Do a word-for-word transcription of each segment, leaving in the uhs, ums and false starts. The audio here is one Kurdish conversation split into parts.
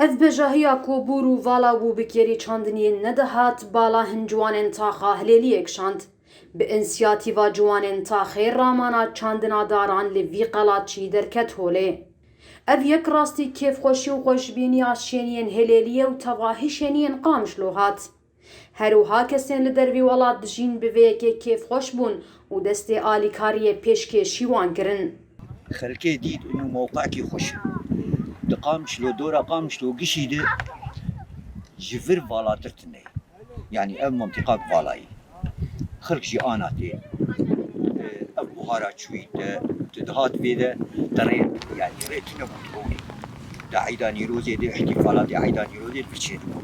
Ev bejahiya ku bûr û vala bû bi kêrî çandiniyê nedihat, bala hin ciwanên taxa Hilêliyê kişand. Bi însiyatîva ciwanên taxê ramana çandina daran li vî qelaçî derket holê. Ev yek rastî kêfxweşî û xweşbîniya şêniyên Hilêliyê û tevahî şêniyên Qamişlo hat. Her wiha kesên li dervî welat dijîn bi vê yekê kêfxweş bûn û destê alîkariyê pêşkêşî wan kirin. Xelkê dît û mewqekî xweş e. Di Qamişlo, dora Qamişlo gişî de ji vir valatir tune ye. Yanî ev mintîqak vala ye. Xelk jî ana tê. Ev buhara çûyî te, tu dihat vê de, te rê, yanî rê tune bû di holê. Di eyda Nîrozê de, îhtîfalatê eyda Nîrozê de vir çêdibû.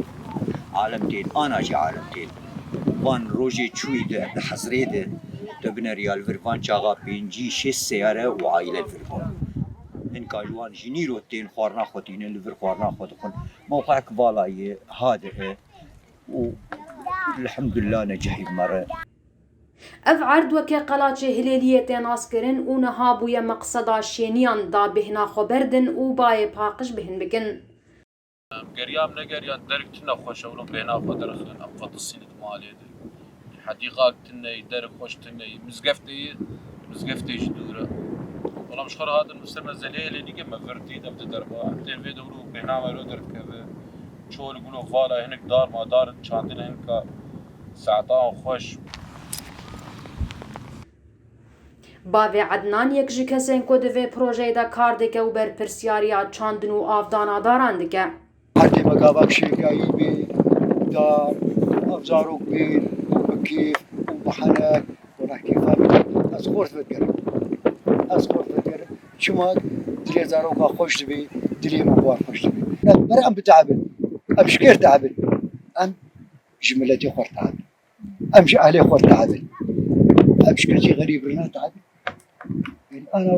Alem tên, ana jî alem tên. Van rojê çûyî de, di hezrê de, te bineriya li vir van çaxa pêncî şêst seyare û aîle li vir bûn. Hinka ji wan ji nîro tên xwarina xwe tînin, li vir xwarina xwe dixwin. Mewqek vala ye, hade e û elhamdulillah necihî bi me re. Ev erd weke qelaçê Hilêliyê tê naskirin û niha bûye meqseda şêniyan da bêhna xwe berdin û bayê paqij bêhn bikin. Em geriyan negeriyan derg tune xweş e, wilo bêhna xwe derxin, em qetisîn di malê de. Hedîqak tune ye, derg xweş tune ye, mizgeftê ye, mizgeftê jî dûr e. Wela em ji xwe re hatin, mister me zelê Hilêliyê me vir dît, ev di derba. Em tên vê de wilo bêhna me wilo derdikeve. Çol wilo vala hinek dar ma dar çandin hinka. Saetan xweş. Bavê Ednan yek ji kesên ku di vê projeyê de kar dike û berpirsiyariya çandin û avdana daran dike. Her têmegava şêngayî bê, dar, ev zarok bên, bi kêf û bi henek, wela kêfa min, ez xort vedigerim. Ez xort vedigerim. Çima dilê zaroka xweş dibê, dilê min wan xweş dibê. Ber em bitehibin. Em ji kê re tehibin? Em ji miletê xwe re tehibin. Em ji ehlê xwe re tehibin. Em ji keçê xerîb re netehibin. Yanî ana,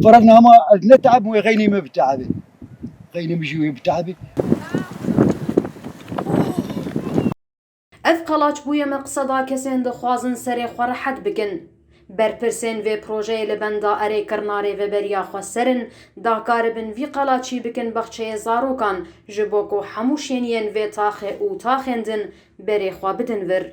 ferqna hema ez netehibim, wê xeynî min bitehibin. Xeynî min jî wê bitehibin. Ev qelaç bûye meqseda kesên dixwazin serê xwe rehet bikin. Berpirsên vê projeyê li benda erêkirina rêveberiya xweser in, da karibin vî qelaçî bikin baxçeyê zarokan, ji bo ku hemû şêniyên vê taxê û taxên din berê xwe bidin vir.